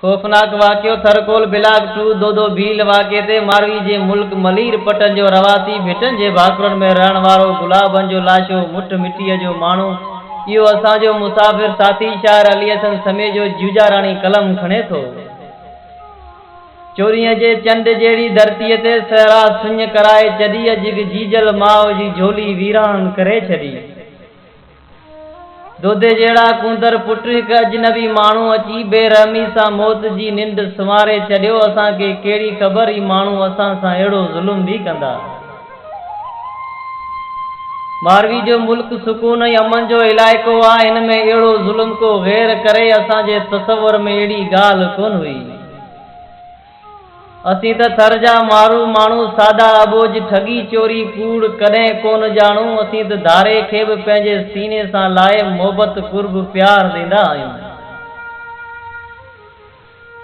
خوفناڪ واقعو Thar Coal block two Dodo Bheel واقعي تي ماروي جي ملڪ ملير پٽن جو رهواسي ڀٽن جي ڀاڪرن ۾ رهڻ وارو گلابن جو لاشو مٺ مٽيء جو ماڻهو اهو اسان جو مسافر ساٿي شاعر علي حسن سميجو جوجاراڻي قلم کڻي ٿو. چورينء جي چنڊ جهڙي ڌرتيء تي صحرا سڃ ڪرائي چڏي اڄ جيجل ماء جي جهولي ويران ڪري ڇڏي. دودي جهڙا ڪونڌر پٽ هڪ اجنبي ماڻهو اچي بي رحمي سان موت جي ننڊ سنواري ڇڏيو. اسان کي ڪهڙي خبر هي ماڻهو اسان سان اهڙو ظلم به ڪندا. ماروي جو ملڪ سڪون ۽ امن جو علائقو آ هن ۾ اهڙو ظلم ڪو غير ڪري اسان جي تصور ۾ اهڙي ڳالهه ڪونه هئي. اسين ته ٿر جا مارو ماڻهو سادا اٻوجهه ٺڳي چوري ڪوڙ ڪڏهن ڪونه ڄاڻون اسين ته ڌاري کي به پنهنجي سيني سان لائي محبت قرب پيار ڏيندا آهيون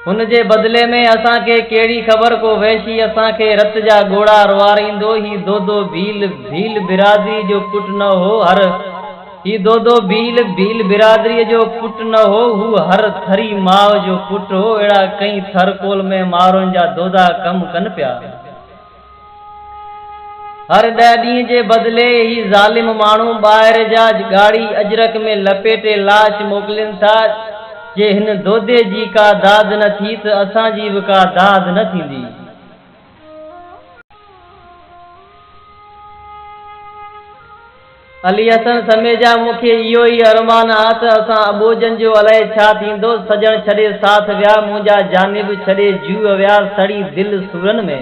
هن جي بدلي ۾ اسان کي ڪهڙي خبر ڪو وحشي اسان کي رت جا ڳوڙها روئاريندو هي دودو ڀيل ڀيل برادري جو پٽ نه هو هر هي دودو ڀيل، ڀيل برادريء جو پٽ نه هو، هو هر ٿري ماء جو پٽ هو. اهڙا ڪئين ٿر ڪول ۾ مارون جا دودا ڪم ڪن پيا. هر ڏهه ڏينهن جي بدلي هي ظالم ماڻهو ٻاهر جا ڳاڙهي اجرڪ ۾ لپيٽي لاش موڪلين ٿا. جي هن دودي جي ڪا داد نه ٿي ته اسان جي به ڪا داد نه ٿيندي. علي حسن سميجا مون کي اهو ئي ارمان آ ته اسان اٻوجهن جو الائي ڇا ٿيندو، سڄڻ ڇڏي ساٿ ويا، منهنجا جانب ڇڏي جوء ويا، سڙي دل سورن ۾.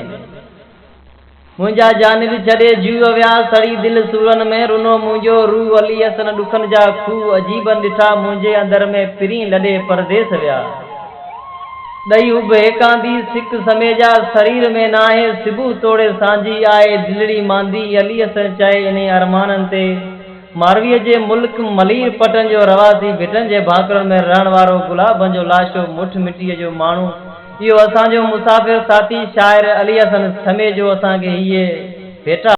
منهنجا جانب ڇڏي جوء ويا، سڙي دل سورن ۾، رنو منهنجو روح علي حسن ڏکن جا کوهه عجيبن ڏٺا، منهنجي اندر ۾ پرين لڏي پرديس ويا. ڏئي حب هيڪاندي، سڪ سميجا سرير ۾ ناهي، صبح توڙي سانجهي آهي دلڙي ماندي، علي حسن چئي انهي ارمانن تي، مارويء جي ملڪ ملير پٽن جو رهواسي ڀٽن جي ڀاڪرن ۾ رهڻ وارو گلابن جو لاشو مٺ مٽيء جو ماڻهو اهو اسان جو مسافر ساٿي شاعر علي حسن سميجو اسان کي هيء ڀيٽا.